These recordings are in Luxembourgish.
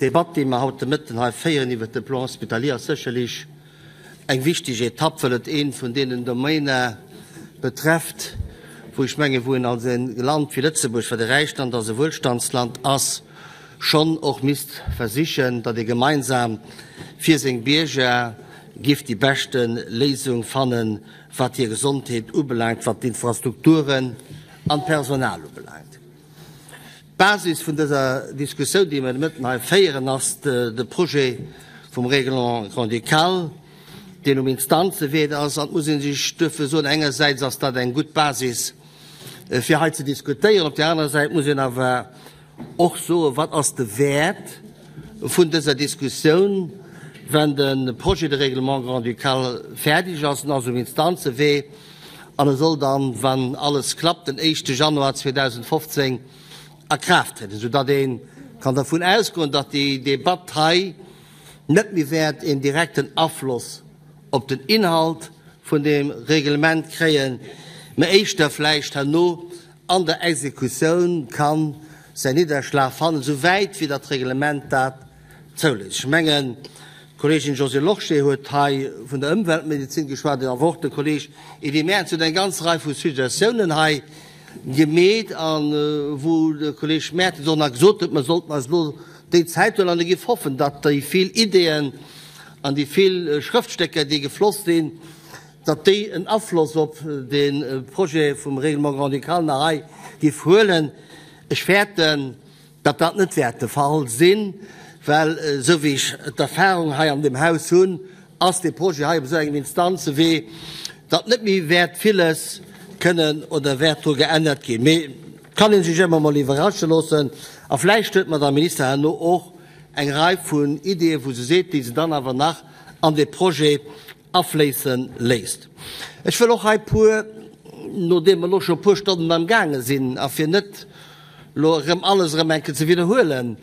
D'Debatt, déi mer haut de Mëtten hei féieren iwwert de Plan hospitalier, ass sécherlech eng wichteg Etapp, well et ee vun deenen Domainer betrefft, wou ech mengen, wou een als e Land wéi Lëtzebuerg, wat e räicht Land ass, e Wuelstandsland ass, schonn och misst versichen, datt ee gemeinsam fir seng Bierger giff déi beschte Léisung fannen, wat hir Gesondheet ubelaangt, wat d'Infrastrukturen an d'Personal ubelaangt. D'Basis vun dëser Diskussioun, déi mer de Mëtten hei féieren, ass de Projet vum Règlement grand-ducal, deen um Instanzewee ass. An et muss ee sech duerfir soen, engersäits ass dat eng gutt Basis, fir hei ze diskutéieren, op där anerer Säit muss een awer och soen, wat ass de Wäert vun dëser Diskussioun, wenn de Projet de règlement grand-ducal fäerdeg ass en ass um Instanzewee an e soll dann, wann alles klappt, den éischte Januar 2015 a Kraaft trieden, soudatt ee kann dervun ausgoen, datt déi Debatt hei net méi wäert een direkten Afloss op den Inhalt vun deem Reglement kréien, mä éischter vläicht herno an der Exekutioun ka säin Nidderschlag fannen, esou wäit wéi dat Reglement dat zouléisst. Ech mengen, d'Kolleegin Josée Lorsché huet hei vun der Ëmweltmedezin geschwat, awer och de Kolleeg Edy Mertens huet eng ganz Rei vu Suggestiounen hei gemeet, a wou de Kolleeg Mertens och nach gesot huet, mer sollten eis elo déi Zäit huelen, an e géif hoffen, datt déi vill Ideeën an déi vill Schrëftstécker, déi gefloss sinn, datt déi en Afloss op de Projet vum Règlement grand-ducal nach hei géif huelen. Ech fäerten, datt dat net wäert de Fall sinn, well esou wéi ech d'Erfahrung hei an deem Haus hunn, ass dee Projet hei op esou engem Instanzewee, datt net méi wäert villes kënnen oder wäert dru geännert ginn. Mee et kann ee sech ëmmer emol iwwerrasche loossen a vläicht huet d'Madame Minister herno och eng Rei vun Ideeën, wou se seet, déi se dann awer nach an dee Projet afléisse léisst. Ech wëll och hei puer, nodeem mer elo scho e puer Stonnen am gaange sinn, a fir net elo erëm alles erëm eng Kéier ze widderhuelen,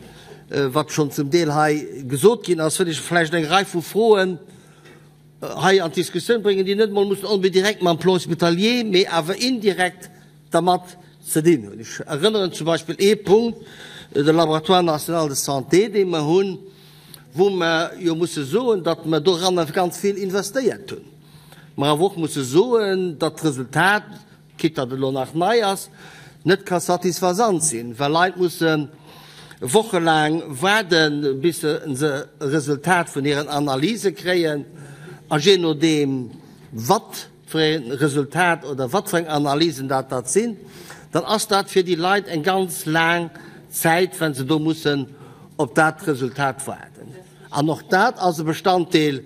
wat schonn zum Deel hei gesot ginn ass, wëll ech vläicht eng Rei vu Froen hei an d'Diskussioun bréngen, déi net emol mussen onbedéngt direkt mam Plan hospitalier, mee awer indirekt dermat ze dinn hunn. Ech erënneren zum Beispill ee Punkt, de Laboratoire national de santé, dee mer hunn, wou mer jo musse soen, datt mer doranner ganz vill investéiert hunn, mer awer och musse soen, datt d'Resultat, quitte datt et elo nach nei ass, net ka satisfaisant sinn, well Leit musse wochelaang waarden, bis se e Resultat vun hiren Analyse kréien, a jee nodeem wat fir e Resultat oder wat fir eng Analysen dat dat sinn, dann ass dat fir déi Leit eng ganz laang Zäit, wa se do mussen op dat Resultat waarden. An och dat ass e Bestanddeel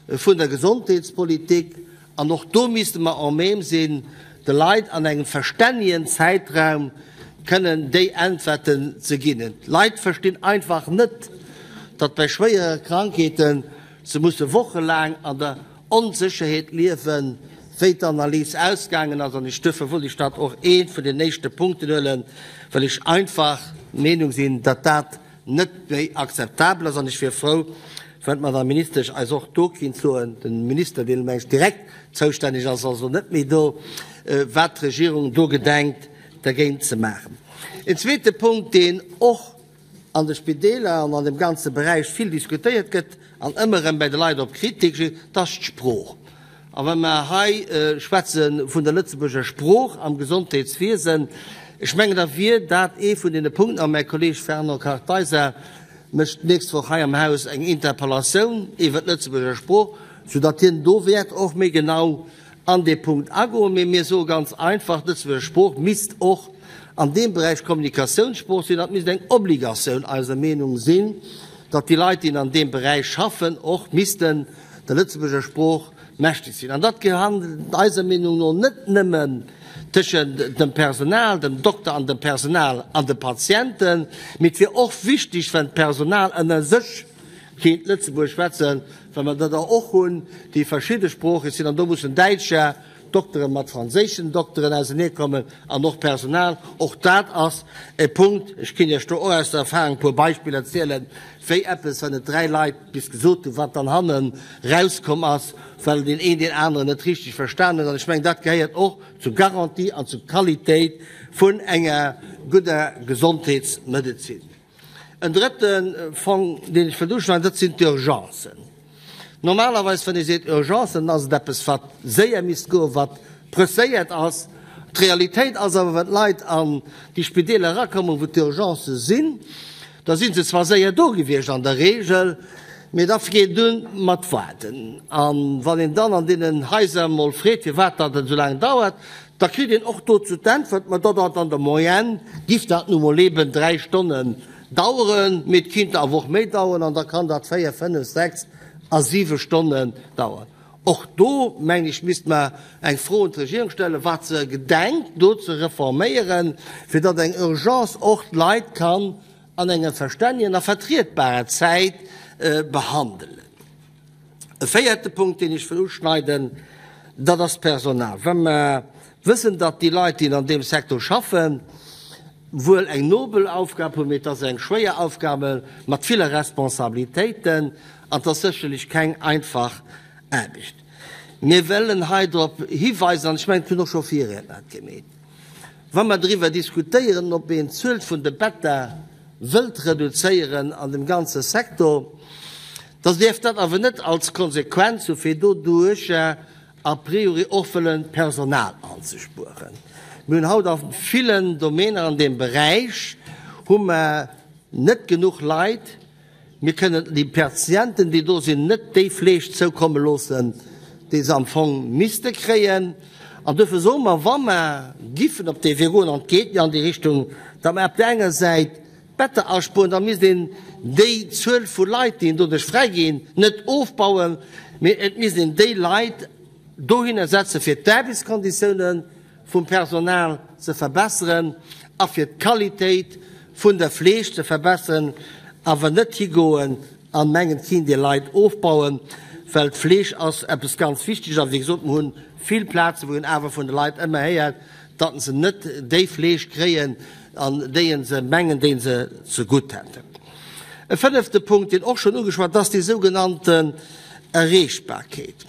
vun der Gesondheetspolitik. An och do misste mer en même sinn, de Leit an engem verstännegen Zäitraum kënnen déi Äntwerten ze ginn. D'Leit verstinn einfach net, datt bei schwéiere Krankheete se musse wochelaang an der Onsécherheet liewen, wéi d'Analys ausgaangen ass. An ech duerfir wollt ech dat och ee vun den éischte Punkten huelen, well ech einfach Meenung sinn, datt dat net méi akzeptabel ass. An ech wier frou, wann d'Madame Ministesch eis och do kéint soen, de Minister, deen elo mengen ech direkt zoustänneg ass, ass elo net méi do, wat d'Regierung do gedenkt dergéint ze maachen. En zweete Punkt, deen och an de Spideeler an an deem ganze Beräich vill diskutéiert gëtt an ëmmer erëm bäi de Leit op Kritik stéisst, dat ass d'Sprooch. A wa mer hei schwätze vun der Lëtzebuerger Sprooch am Gesondheetswiesen, ech mengen, da wier dat ee vun deene Punkten, a mäi Kolleeg Fernand Kartheiser mécht d'nächst Woch hei am Haus eng Interpellatioun iwwert d'Lëtzebuerger Sprooch, soudatt hien do wäert och méi genau an dee Punkt agoen, mee mir soe ganz einfach, d'Lëtzebuerger Sprooch misst och an deem Beräich Kommunikatiounssprooch sinn. Dat misst eng Obligatioun eiser Meenung sinn, datt déi Leit, déi an deem Beräich schaffen, och missten der Lëtzebuerger Sprooch mächtig sinn. An dat gehandelt eiser Meenung no net nëmmen tëschent dem Personal, dem Dokter an dem Personal an de Patienten, mee et wier och wichtig, wenn d'Personal ënner sech kéint Lëtzebuergesch schwätzen, well mer der der och hunn, déi verschiddesproocheg sinn, an do mussen däitscher Doktere mat franséischen Dokteren auseneekommen an och Personal. Och dat ass e Punkt. Ech kéint Iech do och aus der Erfahrung e puer Beispiller zielen, wéi eppes, wann et dräi Leit bis gesot hunn, wat dann hanne rauskomm ass, well deen een deen aneren net richteg verstan huet. An ech mengen, dat gehéiert och zur Garantie an zur Qualitéit vun enger gudder Gesondheetsmedezin. En drëtte Fong, deen ech wëllt uschneiden, dat sinn d'Urgencen. Normalerweis, wann ee seet Urgencen, dann ass et eppes, wat séier misst goen, wat presséiert ass. D'Realitéit ass awer, wann d'Leit an déi Spideeler erakommen, wou d'Urgencë sinn, da si se zwar séier do gewiescht an der Regel, mee da geet et un mat Waarden. A wann een dann an deenen Haiser emol freet, firwat dat esou laang dauert, da kritt een och dozou d'Äntwert, ma dat dat an der Moyenne giff dat nu mol eben 3 Stonnen daueren, mee et kinnt awer och méi daueren an da kann dat 4, 5, 6 a 7 Stonnen dauern. Och do, mengen ech, misst mer eng Fro un d'Regierung stellen, wat se gedenkt do ze reforméieren, fir datt eng Urgence och d'Leit kann an enger verstännegen a vertrietbarer Zäit behandelen. E véierte Punkt, deen ech wëll uschneiden, dat ass d'Personal. Wa mer wëssen, datt déi Leit, déi an deem Sektor schaffen, wuel eng nobel Aufgab hunn, mee et ass eng schwéier Aufgabe mat ville Responsabilitéiten an et ass sécherlech keng einfach Aarbecht. Mir wëllen hei drop hiweisen, an ech mengen, et hunn och scho Virriedner et gemeet, Wa mer driwwer diskutéieren, ob een d'Zuel vun de Better wëllt reduzéieren an dem ganze Sektor, da dierf dat awer net als Konsequenz hu fir doduercher a priori och wëllen Personal anzespueren. Mir hunn haut a villen Domäner an deem Beräich hu mer net genuch Leit, Mir kënnen déi Patienten, déi do sinn, net déi Fleeg zoukomme loossen, déi se am Fong misste kréien. An duerfir soe mer, wa mer giffen op dee Wee goen, an et geet jo an déi Richtung, datt mer op där enger Säit Better aspueren, da misst een déi Zuel vu Leit, déi doduerch fräi ginn, net ofbauen, mee et misst een déi Leit dohinner setzen, fir d'Aarbechtskonditiounen vum Personal ze verbesseren a fir d'Qualitéit vun der Fleeg ze verbesseren, awer net higoen an mengen, et kinnt ee Leit ofbauen, well d'Fleeg ass eppes ganz Wichteges. A wéi gesot, mer hunn vill Plazen, wou een awer vun de Leit ëmmer héiert, datt se net déi Fleeg kréien, an déi se mengen, déi se zegutt hätten. E fënnefte Punkt, deen och schonn ugeschwat ass, déi sougenannten Erreechbarkeet.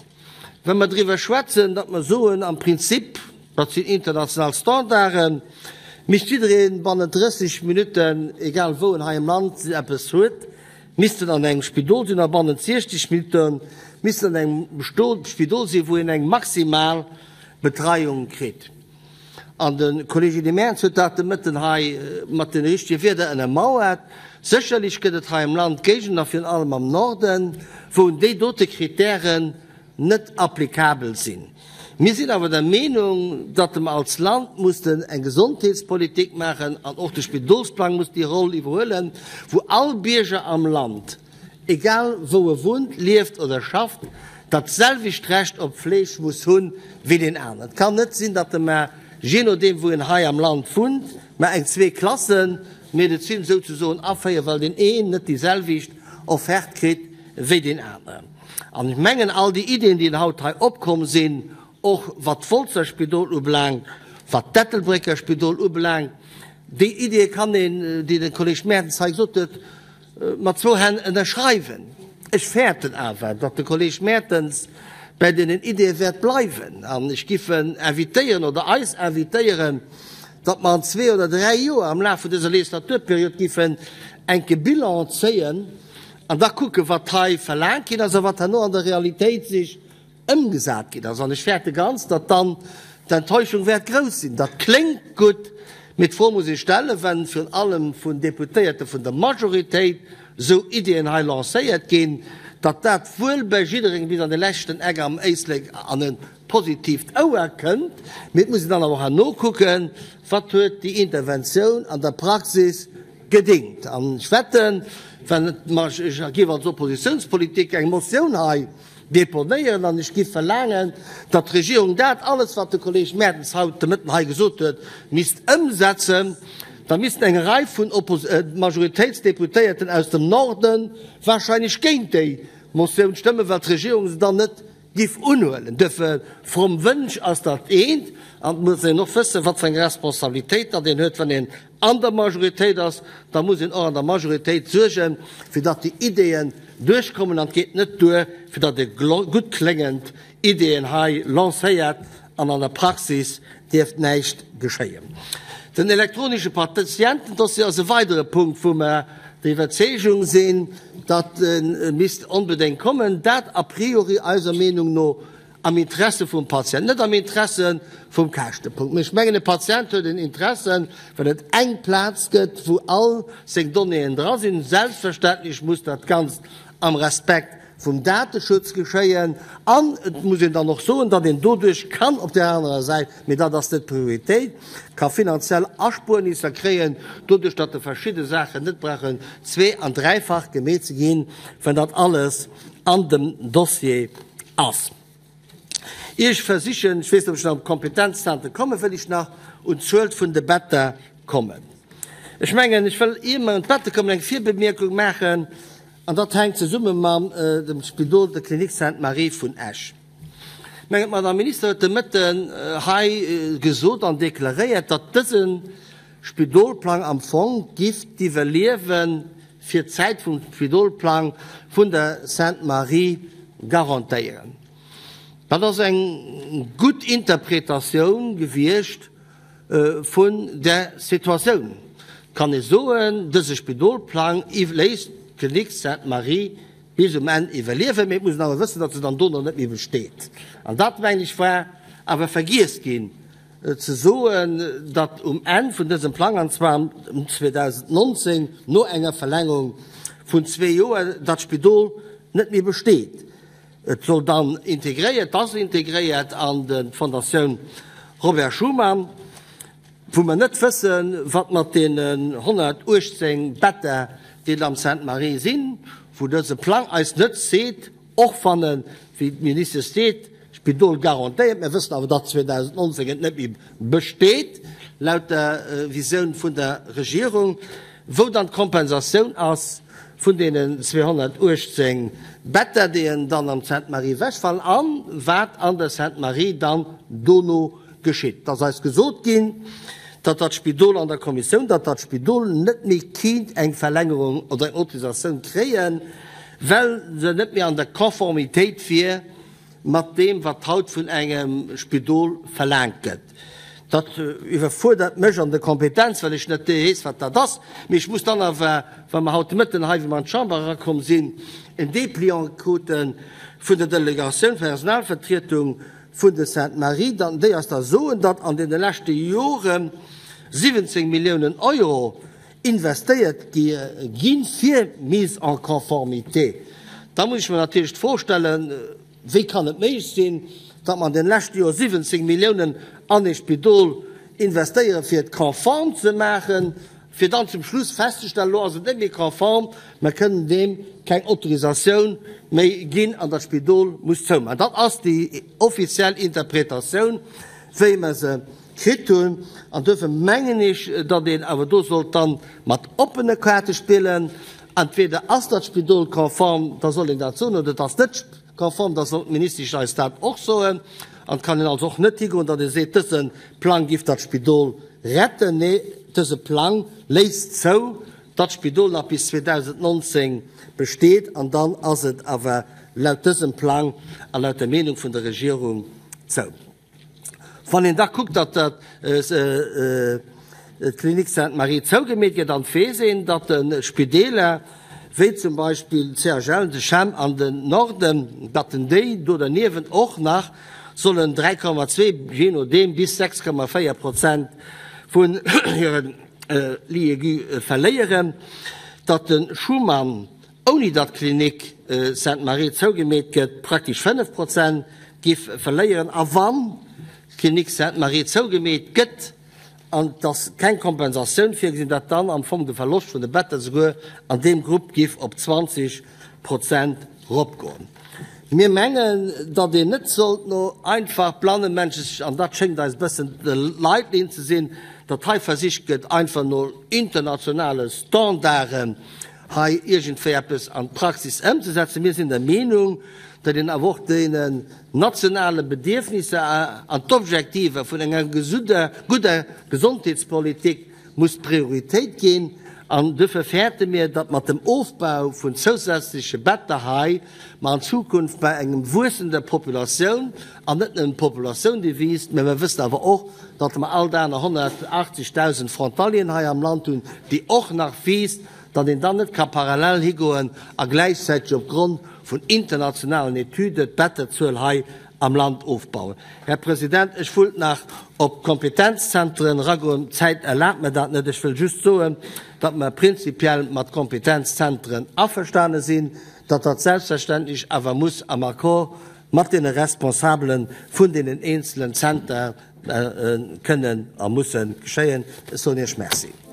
Wa mer driwwer schwätzen, datt mer soen, am Prinzip, dat sinn international Standarden, misst jidderee bannent 30 Minutten, egal wou en hei am Land eppes huet, misst en an engem Spidol sinn a bannent 60 Minutte misst en an engem Spidol sinn, wou en eng maximal Betreiung kritt. An de Kolleeg Edy Mertens huet dat de Mëtten hei mat de richtege Wierder ënnermauert. Sécherlech gëtt et hei am Land Géigenden, a virun allem am Norden, wou déi dote Kritären net applikabel sinn. Mir sinn awer der Meenung, datt mer als Land mussen eng Gesondheetspolitik maachen, an och de Spidolsplang muss déi Roll iwwerhuelen, wou all Bierger am Land, egal wou e wunnt, lieft oder schafft, dat selwecht Recht op Fleeg muss hunn wéi deen aneren. Et kann net sinn, datt e mer, jee nodeem wou een hei am Land wunnt, mer eng Zweeklasse-Medezin souzesoen aféieren, well deen een net déi selwecht Offerte kritt wéi deen aneren. An ech mengen, all déi Iddien, déi haut hei opkomm sinn, och wat d'Wolzer Spidol ubelaangt, wat d'Ettelbrécker Spidol ubelaangt, déi Iddie kann een, déi de Kolleg Mertens hei gesot huet, mat zwou Hänn ënnerschreiwen. Ech fäerten awer, datt de Kolleg Mertens bäi deenen Ideeë wäert bleiwen. An ech giff en invitéieren oder eis invitéieren, datt mer an zwee oder dräi Joer am Laf vun dëser Legislaturperiod giffen enke Bilan zéien an da kucken, wat hei verlaangt ginn ass a wat herno an der Realitéit sech ëmgesat ginn ass. An ech fäerte ganz, datt dann d'Enttäuschung wäert grouss sinn. Dat kléngt gutt, mee d'Fro muss ee stellen, wenn virun allem vun Deputéierte vun der Majoritéit esou Iddien hei lancéiert ginn, datt dat wuel bei jidderengem bis an de leschten Eck am Éislek an e positiivt Ouer kënnt, mee et muss een dann awer och herno kucken, wat huet déi Interventioun an der Praxis gedéngt. An ech wetten, wenn ech géif als Oppositionspolitiker eng Motioun hei deponéieren an ech giff verlaangen, datt d'Regierung dat alles, wat de Kolleg Mertens haut de Mëtten hei gesot huet, misst ëmsetzen, da missten eng Rei vun Majoritéitsdeputéierten aus dem Norde wahrscheinlech géint déi Motioun stëmmen, well d'Regierung se dann net giff unhuelen. Duerfir, fromm Wënsch ass dat eent, an et muss een och wëssen, wat fir eng Responsabilitéit datt een huet, wann een an der Majoritéit ass, da muss een och an der Majoritéit suergen, fir datt déi Ideeën duerchkommen. An et geet net duer, fir datt ee gutt kléngend Ideeën hei lancéiert an an der Praxis dierft näischt geschéien. Den elektronische Patientendossier ass e weidere Punkt, wou mer. Der Iwwerzeegung sinn, datt e misst onbedéngt kommen, dat a priori eiser Meenung no am Interesse vum Patient, net am Interesse vum Käschtepunkt. Mee ech mengen, e Patient huet en Interesse, wann et eng Plaz gëtt, wou all seng Donnéeën dra sinn. Selbstverständlech muss dat Ganzt am Respekt vum Dateschutz geschéien. An et muss een dann och soen, datt een doduerch kann op där anerer Säit, mee dat ass net d'Prioritéit, ka finanziell Aspuernisser kréien, doduerch datt de verschidde Saachen net brauchen zwee an dräifach gemeet ze ginn, wann dat alles an dem Dossier ass. Ier ech versichen, ech weess net, ob ech nach op d'Kompetenzzentren kommen, wëll ech nach un d'Zuel vun de Better kommen. Ech mengen, ech wëll, ier mer un d'Bette kommen, eng Virbemierkung maachen, an dat hänkt zesumme mam dem Spidol, der Clinique Sainte-Marie vun Esch. Ech mengen, d'Madame Minister huet de Mëtten hei gesot an deklaréiert, datt dëse Spidolplang am Fong giff d'Iwwerliewe fir d'Zäit vum Spidolplang vun der Sainte-Marie garantéieren. Dat ass eng gutt Interpretatioun gewiescht vun der Situatioun. Et kann ee soen, dëse Spidolplang léisst d'Klinik Sainte-Marie bis um Enn iwwerliewen, mee et muss een awer wëssen, datt se dann dono net méi besteet. An dat, mengen ech, war awer vergiess ginn ze soen, datt um Enn vun dësem Plang, an zwar am 2019, no enger Verlängerung vun zwee Joer, dat Spidol net méi besteet. Et soll dann integréiert, ass integréiert an d'Fondatioun Robert Schuman, wou mer net wëssen, wat mat deenen 118 Better, déi et am Sainte-Marie sinn, wou dëse Plang eis net seet, och wann e, wéi d'Ministesch seet, d'Spidol garantéiert, mer wëssen awer, datt 2019 et net méi besteet, laut der Visioun vun der Regierung, wou dann d'Kompensatioun ass vun deenen 218 Better, déi en dann am Sainte-Marie ewechfallen, a wat an der Sainte-Marie dann dono geschitt. Et ass eis gesot ginn, datt dat Spidol an der Kommissioun, datt dat Spidol net méi kinnt eng Verlängerung oder eng Autorisatioun kréien, well se net méi an der Conformitéit wier mat deem, wat haut vun engem Spidol verlaangt gëtt. Dat iwwerfuerdert mech an der Kompetenz, well ech net weess, wat dat ass. Mee ech muss dann awer, wa mer haut de Mëtten hei, wéi mer an d'Chamber erakomm sinn, en Dépliant krute vun der Delegatioun, Personalvertrietung vun de Sainte-Marie, dann déi eis da soen, datt an deene leschte Jore 17 Milliounen Euro investéiert gi ginn fir Mise en conformité. Da muss ech mer natierlech d'Fro stellen, Wéi kann et méiglech sinn, datt mer an deene leschte Joer 17 Milliounen an ee Spidol investéieren, fir et konform ze maachen, fir dann zum Schluss festzestellen, elo ass et net méi konform, mer kënnen deem keng Autorisatioun méi ginn an dat Spidol muss zoumaachen. Dat ass déi offiziell Interpretatioun, wéi mer se kritt hunn. An duerfir mengen ech, datt een awer do sollt dann mat oppene Kaarte spillen. Entweder ass dat Spidol konform, da soll een dat soen, oder et ass net konform, da soll d'Ministesch eis dat och soen. An et kann een also och net higoen, datt ee seet, dëse Plang giff dat Spidol retten. Nee, dëse Plang léisst zou, datt d'Spidol nach bis 2019 besteet, an dann ass et awer laut dësem Plang a laut der Meenung vun der Regierung zou. Wann een da kuckt, datt d'Clinique Sainte-Marie zougemeet gëtt, an et weess een, datt de Spideeler, wéi zum Beispill d'CHL, de CHEM an den Norden, datt en déi do derniewent och nach sollen 3,2, jee nodeem, bis 6,4 Prozent vun hire Lits aigus verléieren, datt de Schuman, ouni datt d'Klinik Sainte-Marie zougemeet gëtt, praktesch 5 Prozent giff verléieren, a wann d'Klinik Sainte-Marie zougemeet gëtt an et ass keng Kompensatioun virgesinn, datt dann am Fong de Verloscht vun de Better souguer an deem Grupp giff op 20 Prozent ropgoen. Mir mengen, datt een net sollt no einfach blannemännches, an dat schéngt eis e bëssen de Leitlinn ze sinn, datt hei versicht gëtt, einfach no internationale Standarden hei iergendwéi eppes an d'Praxis ëmzesetzen. Mir sinn der Meenung, datt een awer och deenen nationale Bedierfnisser an d'Objektiver vun enger gudder Gesondheetspolitik muss Prioritéit ginn. An duerfir fäerte mir, datt mat dem Ofbau vun zousätzleche Better hei mer an Zukunft bei engem wuessender Populatioun, an net nëmmen d'Populatioun déi wiisst, mä mer wëssen awer och, datt mer all Dag nach 180.000 Frontalieren hei am Land hunn, déi och nach wiisst, datt een dann net ka parallel higoen a gläichzäiteg opgrond vun internationalen Etüden d'Bettezuel hei am Land ofbauen. Här President, ech wullt nach op d'Kompetenzzentren eragoen. D'Zäit erlaabt mer dat net. Ech wëll just soen, datt mer prinzipiell mat Kompetenzzentren averstane sinn, datt dat selbstverständlech awer muss am Accord mat deene Responsabele vun deenen eenzelen Zenter kënnen a musse geschéien. Ech soen Iech Merci.